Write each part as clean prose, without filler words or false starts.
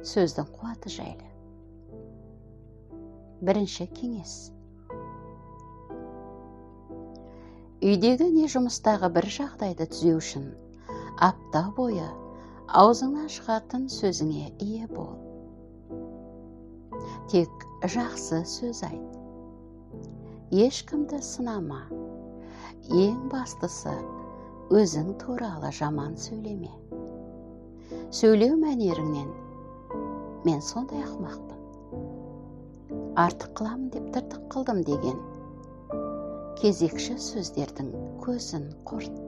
Сөздің қуаты жайлы. Бірінші кеңес. Үйдегі не жұмыстағы бір жағдайды түзеу үшін апта бойы аузыңнан шығатын сөзіңе ие бол. Тек жақсы сөз айт. Ешкімді сынама. Ең бастысы, өзің туралы жаман сөйлеме. Сөйлеу мәнеріңнен мен сондай ақымақпын, артық қыламын деп тыртық қылдым деген кезекші сөздердің көзін құрт.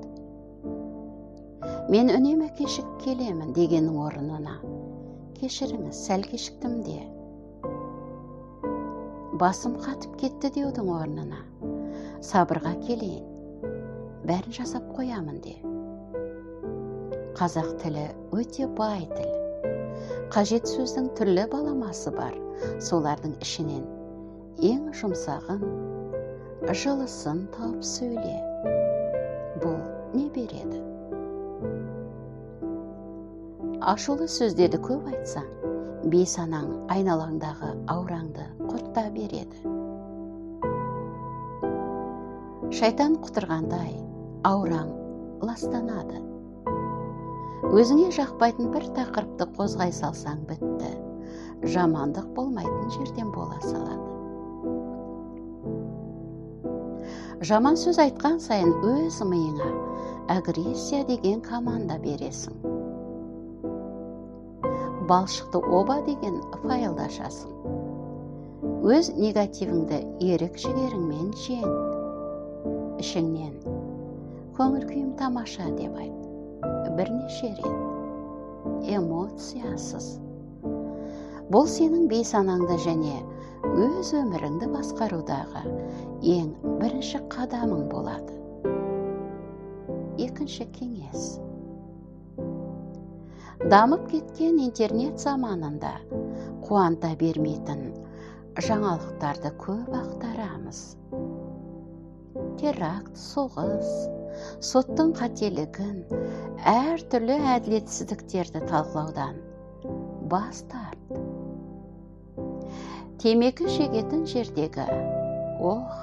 Мен үнемі кешігіп келемін дегеннің орнына кешіріңіз, сәл кешіктім де. Басым қатып кетті деудің орнына сабырға келейін, бәрін жасап қоямын де. Қазақ тілі өте бай тіл. Қажет сөздің түрлі баламасы бар. Солардың ішінен ең жұмсағын, жылысын тауып сөйле. Бұл не береді? Ашулы сөздерді көп айтсаң, бейсанаң айналаңдағы аураңды құрта береді. Шайтан құтырғандай аураң ластанады. Өзіңе жақпайтын бір тақырыпты қозғай салсаң бітті. Жамандық болмайтын жерден бола салады. Жаман сөз айтқан сайын өз миыңа агрессия деген команда бересің. Балшықты оба деген файлды ашасың. Өз негативіңді ерік жігеріңмен жең. Ішіңнен көңіл күйім тамаша деп айт. Бірнеше рет. Эмоциясыз. Бұл сенің бейсанаңды және өз өміріңді басқарудағы ең бірінші қадамың болады. Екінші кеңес. Дамып кеткен интернет заманында қуанта бермейтін жаңалықтарды көп ақтарамыз. Теракт, соғыс, соттың қателігін, әртүрлі әділетсіздіктерді талқылаудан бас тарт. Темекі шегетін жердегі ох,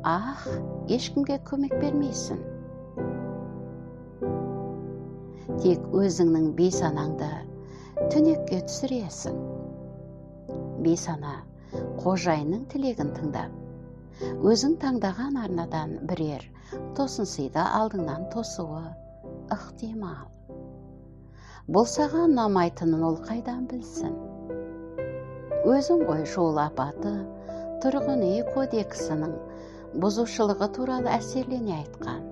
ах, ешкімге көмек бермейсің. Тек өзіңнің бейсанаңды түнекке түсіресің. Бейсана қожайынның тілегін тыңдап, өзің таңдаған арнадан бірер тосын сыйды алдыңнан тосуы ықтимал. Бұл саған ұнамайтынын ол қайдан білсін? Өзің ғой жол апаты, тұрғын үй кодексінің бұзушылығы туралы әсерлене айтқан.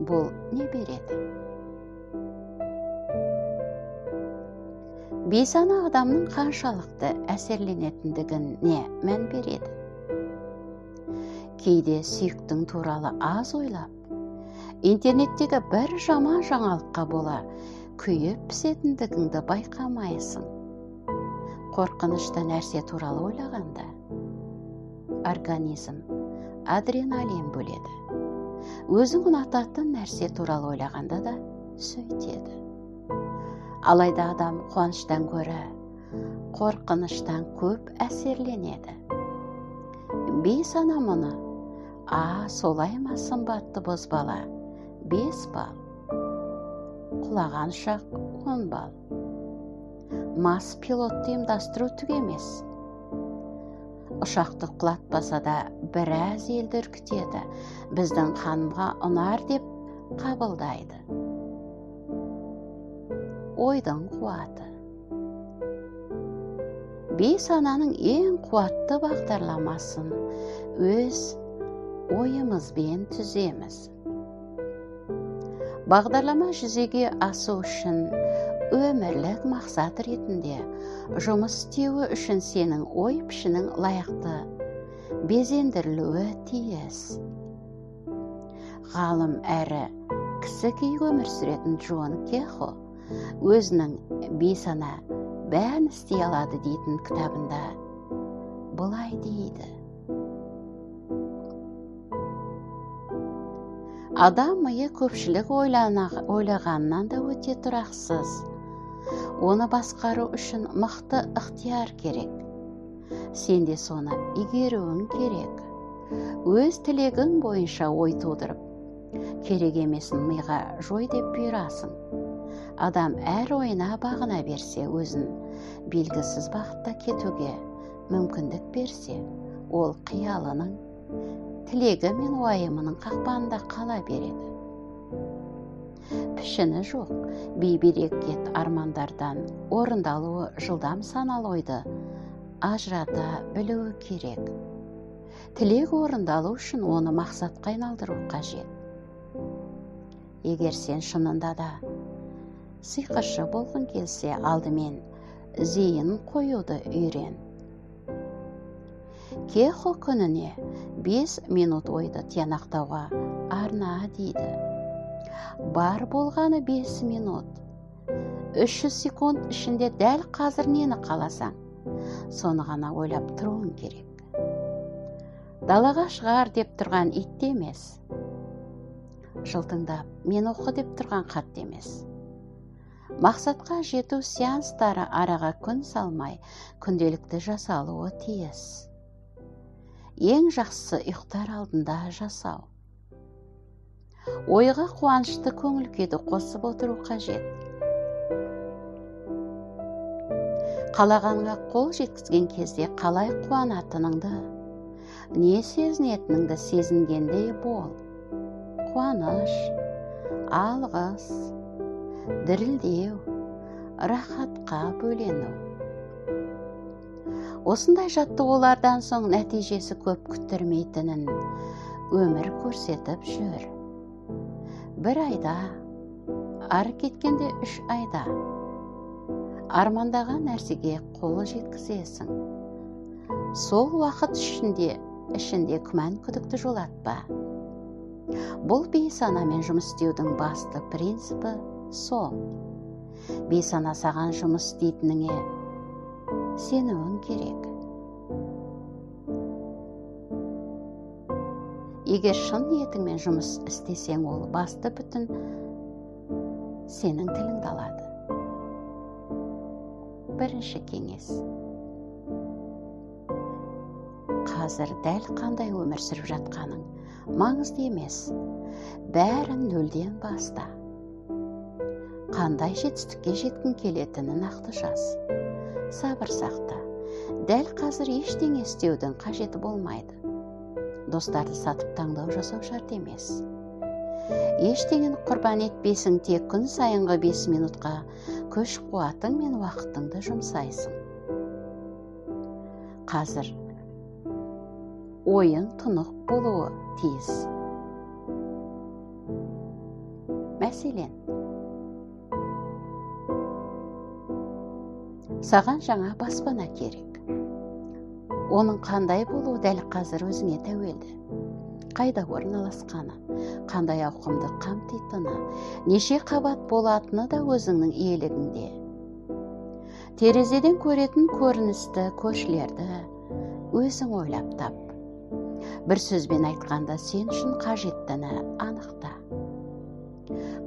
Бұл не береді? Бейсана адамның қаншалықты әсерленетіндігіне мән береді. Кейде сүйіктің туралы аз ойлап, интернеттегі бір жаман жаңалыққа бола күйіп пісетіндігіңді байқамайсың. Қорқынышты нәрсе туралы ойлағанда организм адреналин бөледі. Өзің ұнататын нәрсе туралы ойлағанда да сөйтеді. Алайда адам қуаныштан гөрі қорқыныштан көп әсерленеді. Бейсана мұны, а солай ма сымбатты бозбала, 5 балл, құлаған ұшақ 10 балл. Мас пилотты ұйымдастыру түк емес. Ұшақты құлатпаса да біраз елді үркітеді, біздің ханымға ұнар деп қабылдайды. Ойдың қуаты. Бейсананың ең қуатты бағдарламасын өз ойымызбен түземіз. Бағдарлама жүзеге асу үшін өмірлік мақсат ретінде жұмыс істеуі үшін сенің ой пішінің лайықты безендірілуі тиіс. Ғалым әрі кісі күй өмір сүретін Джон Кехо өзінің бейсана бәрін істей алады дейтін кітабында былай дейді. Адам миы көпшілік ойлағаннан да өте тұрақсыз. Оны басқару үшін мықты ықтияр керек. Сен де соны игеруің керек. Өз тілегің бойынша ой тудырып, керек емесін миға жой деп бұйырасың. Адам әр ойына бағына берсе, өзін белгісіз бағытта кетуге мүмкіндік берсе, ол қиялының, тілегі мен уайымының қақпанында қала береді. Пішіні жоқ, бейберекет армандардан орындалуы жылдам саналы ойды ажырата білуі керек. Тілек орындалу үшін оны мақсатқа айналдыру қажет. Егер сен шынында да сиқыршы болғың келсе, алдымен зейін қоюды үйрен. Кехо күніне 5 минут ойды тиянақтауға арна дейді. Бар болғаны 5 минут. 300 секунд ішінде дәл қазір нені қаласаң, соны ғана ойлап тұруың керек. Далаға шығар деп тұрған ит те емес. Жылтыңдап мен оқы деп тұрған хат емес. Мақсатқа жету сеанстары араға күн салмай күнделікті жасалуы тиіс. Ең жақсысы ұйықтар алдында жасау. Ойға қуанышты көңіл күйді қосып отыру қажет. Қалағаныңа қол жеткізген кезде қалай қуанатыныңды, не сезінетініңді сезінгендей бол. Қуаныш, алғыс, дірілдеу, рахатқа бөлену. Осындай жаттығулардан соң нәтижесі көп күттірмейтінін өмір көрсетіп жүр. 1 айда, ары кеткенде 3 айда армандаған нәрсеге қол жеткізесің. Сол уақыт ішінде күмән күдікті жолатпа. Бұл бейсанамен жұмыс істеудің басты принципі сол. Бейсана саған жұмыс істейтініңе сенуің керек. Егер шын ниетіңмен жұмыс істесең, ол басты бүтін сенің тіліңді алады. Бірінші кеңес. Қазір дәл қандай өмір сүріп жатқаның маңызды емес. Бәрін нөлден баста. Қандай жетістікке жеткің келетінін нақты жаз. Сабыр сақта. Дәл қазір ештеңе істеудің қажеті болмайды. Достарды сатып таңдау жасау шарт емес. Ештеңені құрбан етпесің, тек күн сайынғы 5 минутқа күш қуатың мен уақытыңды жұмсайсың. Қазір ойың тұнық болуы тиіс. Мәселен, саған жаңа баспана керек. Оның қандай болуы дәл қазір өзіңе тәуелді. Қайда орналасқаны, қандай ауқымды қамтитыны, неше қабат болатыны да өзіңнің иелігіңде. Терезеден көретін көріністі, көршілерді өзің ойлап тап. Бір сөзбен айтқанда, сен үшін қажеттіні анықта.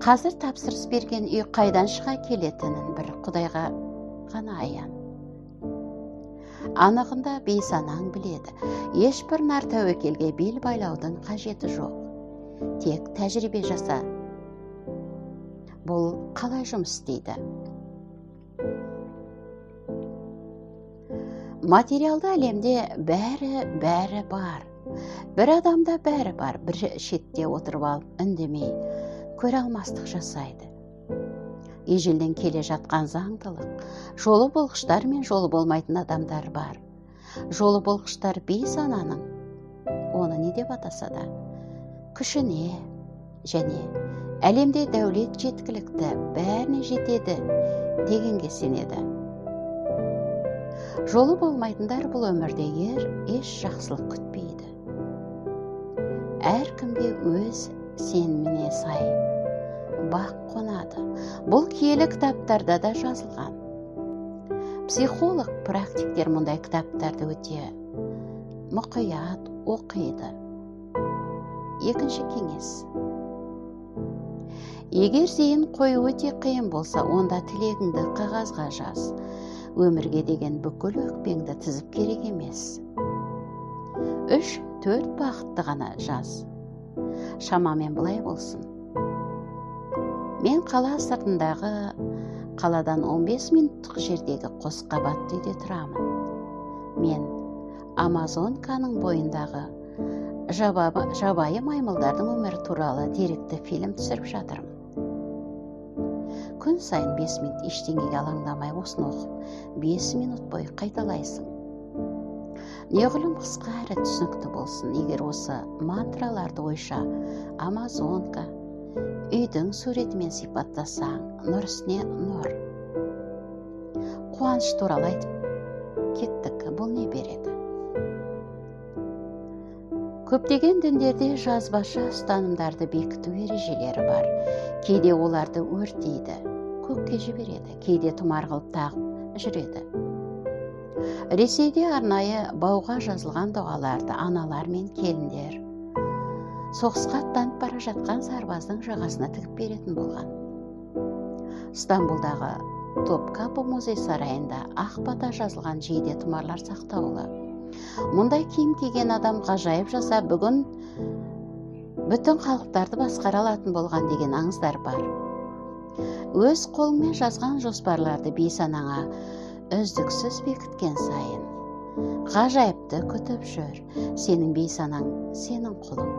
Қазір тапсырыс берген үй қайдан шыға келетінін бір Құдайға ғана аян. Анығында бейсанаң біледі. Ешбір нар тәуекелге бел байлаудың қажеті жоқ. Тек тәжірибе жаса. Бұл қалай жұмыс істейді? Материалды әлемде бәрі бар. Бір адамда бәрі бар, бір шетте отырып алып үндемей, көре алмастық жасайды. Ежелден келе жатқан заңдылық. Жолы болғыштар мен жолы болмайтын адамдар бар. Жолы болғыштар бейсананың, оны не деп атаса да, күшіне және әлемде дәулет жеткілікті, бәріне жетеді дегенге сенеді. Жолы болмайтындар бұл өмірде еш жақсылық күтпейді. Әркімге өз сеніміне сай бақ қонады. Бұл киелі кітаптарда да жазылған. Психолог практиктер мұндай кітаптарды өте мұқият оқиды. Екінші кеңес. Егер зейін қою өте қиын болса, онда тілегіңді қағазға жаз. Өмірге деген бүкіл өкпеңді тізіп керек емес. 3-4 бағытты ғана жаз. Шамамен былай болсын. Мен қала сыртындағы қаладан 15 минуттық жердегі қос қабатты үйде тұрамын. Мен Амазонканың бойындағы жабайы маймылдардың өмірі туралы деректі фильм түсіріп жатырмын. Күн сайын 5 минут ештеңеге алаңдамай осыны оқып, 5 минут бойы қайталайсың. Неғұрлым қысқа әрі түсінікті болсын. Егер осы мантраларды ойша Амазонка, үйдің суретімен сипаттасаң, нұр үстіне нұр. Қуаныш туралы айтып кеттік, бұл не береді? Көптеген діндерде жазбаша ұстанымдарды бекіту ережелері бар. Кейде оларды өртейді, көкке жібереді, кейде тұмар қылып тағып жүреді. Ресейде арнайы бауға жазылған дұғаларды аналар мен келіндер соғысқа аттанып бара жатқан сарбаздың жағасына тігіп беретін болған. Стамбулдағы Топкапы музей сарайында ақ бата жазылған жейде тұмарлар сақтаулы. Мұндай киім киген адам ғажайып жасап, бүгін бүтін халықтарды басқара алатын болған деген аңыздар бар. Өз қолыңмен жазған жоспарларды бейсанаңа үздіксіз бекіткен сайын ғажайыпты күтіп жүр. Сенің бейсанаң сенің құлың.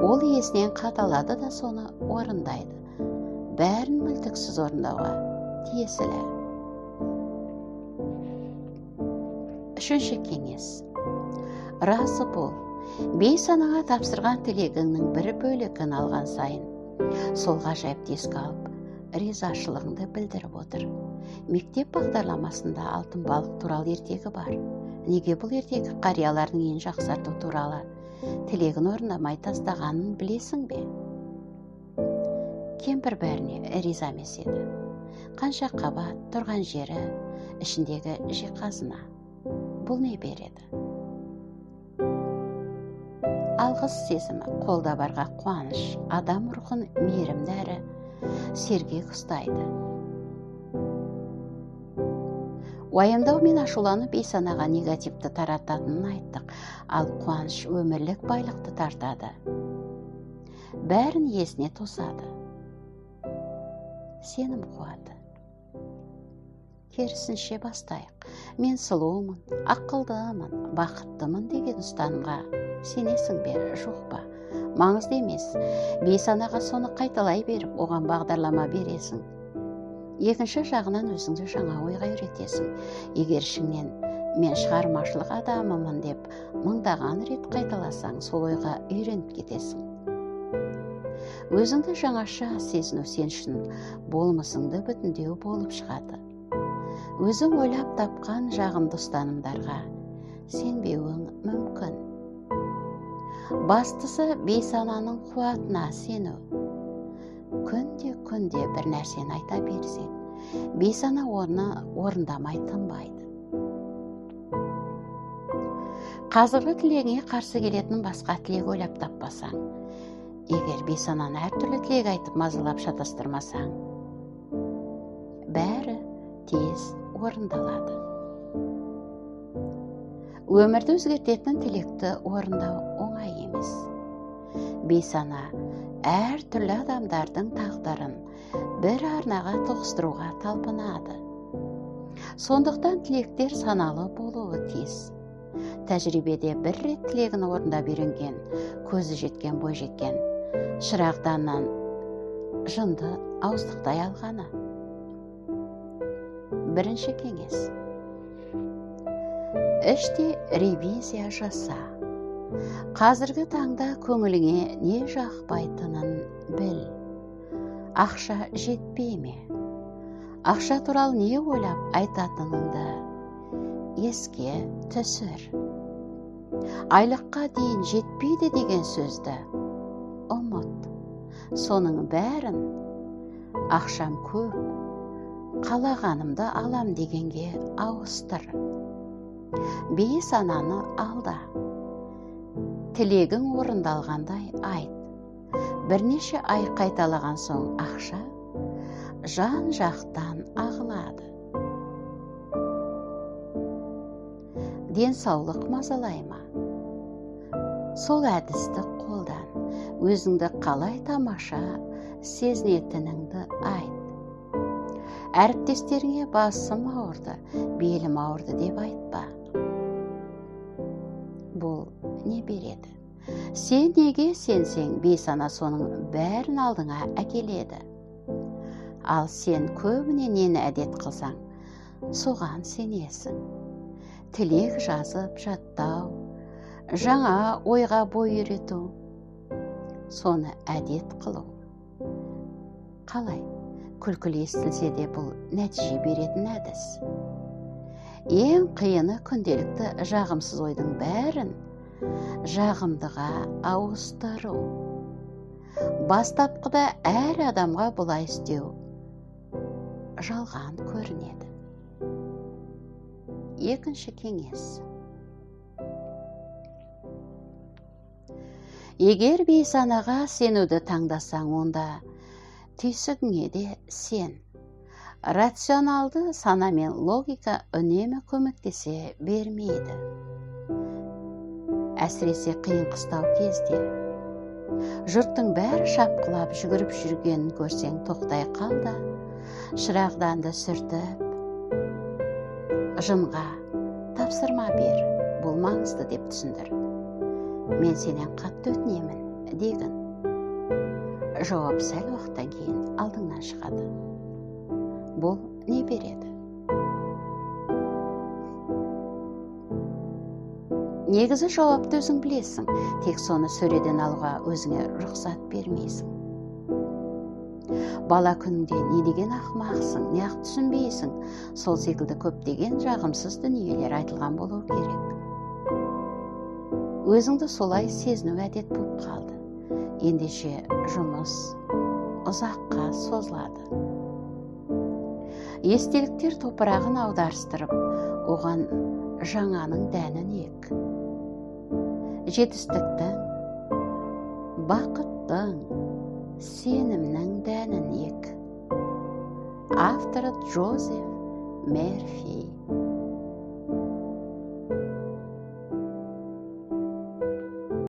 Ол иесінен қаталады да соны орындайды. Бәрін мүлтіксіз орындауға тиесілі. Үшінші кеңес. Разы бол. Бейсанаңа тапсырған тілегіңнің бір бөлігін алған сайын сол ғажайыпты еске алып, ризашылығыңды білдіріп отыр. Мектеп бағдарламасында алтын балық туралы ертегі бар. Неге бұл ертегі қариялардың үйін жақсарту туралы тілегін орындамай тастағанын білесің бе? Кемпір бәріне риза емес еді. Қанша қабат тұрған жері, ішіндегі жиһазына. Бұл не береді? Алғыс сезімі, қолда барға қуаныш, адам рухын мейірімді әрі сергек ұстайды. Уайымдау мен ашулану бейсанаға негативті тарататынын айттық, ал қуаныш өмірлік байлықты тартады. Бәрін иесіне тосады. Сенім қуаты. Керісінше бастайық. Мен сұлумын, ақылдымын, бақыттымын деген ұстанымға сенесің бе, жоқ па? Маңызды емес. Бейсанаға соны қайталай беріп, оған бағдарлама бересің. Екінші жағынан өзіңді жаңа ойға үйретесің. Егер ішіңнен мен шығармашылық адамымын деп мыңдаған рет қайталасаң, сол ойға үйреніп кетесің. Өзіңді жаңаша сезіну сен үшін болмысыңды бүтіндеу болып шығады. Өзің ойлап тапқан жағымды ұстанымдарға сенбеуің мүмкін. Бастысы бейсананың қуатына сену. Күнде-күнде бір нәрсені айта берсең, бейсана оны орындамай тынбайды. Қазіргі тілегіңе қарсы келетін басқа тілек ойлап таппасаң, егер бейсананы әртүрлі тілек айтып мазалап шатастырмасаң, бәрі тез орындалады. Өмірді өзгертетін тілекті орындау оңай емес. Бейсана әртүрлі адамдардың тағдырын бір арнаға тоғыстыруға талпынады. Сондықтан тілектер саналы болуы тиіс. Тәжірибеде бір рет тілегін орындап үйренген, көзі жеткен бойжеткен шырағданнан жынды ауыздықтай алғаны. Бірінші кеңес. Іште ревизия жаса. Қазіргі таңда көңіліңе не жақпайтынын біл. Ақша жетпей ме? Ақша туралы не ойлап айтатыныңды еске түсір. Айлыққа дейін жетпейді деген сөзді ұмыт. Соның бәрін ақшам көп, қалағанымды алам дегенге ауыстыр. Бейсананы алда. Тілегің орындалғандай айт. Бірнеше ай қайталаған соң ақша жан-жақтан ағылады. Денсаулық мазалай ма? Сол әдісті қолдан. Өзіңді қалай тамаша сезінетініңді айт. Әріптестеріңе басым ауырды, белім ауырды деп айтпа. Бұл не береді? Сен неге сенсең, бейсана соның бәрін алдыңа әкеледі. Ал сен көбіне нені әдет қылсаң, соған сенесің. Тілек жазып жаттау, жаңа ойға бой үйрету, соны әдет қылу. Қалай? Күлкілі естілсе де бұл нәтиже беретін әдіс. Ең қиыны күнделікті жағымсыз ойдың бәрін жағымдыға ауыстыру. Бастапқыда әр адамға бұлай істеу жалған көрінеді. Екінші кеңес. Егер бейсанаға сенуді таңдасаң, онда түйсігіңе де сен. Рационалды сана мен логика үнемі көмектесе бермейді. Әсіресе қиын-қыстау кезде. Жұрттың бәрі шапқылап жүгіріп жүргенін көрсең, тоқтай қал да, шырағданды сүртіп, жынға тапсырма бер, бұл маңызды деп түсіндір. Мен сенен қатты өтінемін, дегін. Жауап сәл уақыттан кейін алдыңнан шығады. Бұл не береді? Негізі жауапты өзің білесің, тек соны сөреден алуға өзіңе рұқсат бермейсің. Бала күніңде не деген ақымақсың, не ақ түсінбейсің, сол секілді көптеген жағымсыз дүниелер айтылған болу керек. Өзіңді солай сезіну әдет болып қалды. Ендеше жұмыс ұзаққа созылады. Естеліктер топырағын аударыстырып, оған жаңаның дәнін ек. Жетістіктің, бақыттың, сенімнің дәнін ек. Авторы Джозеф Мерфи.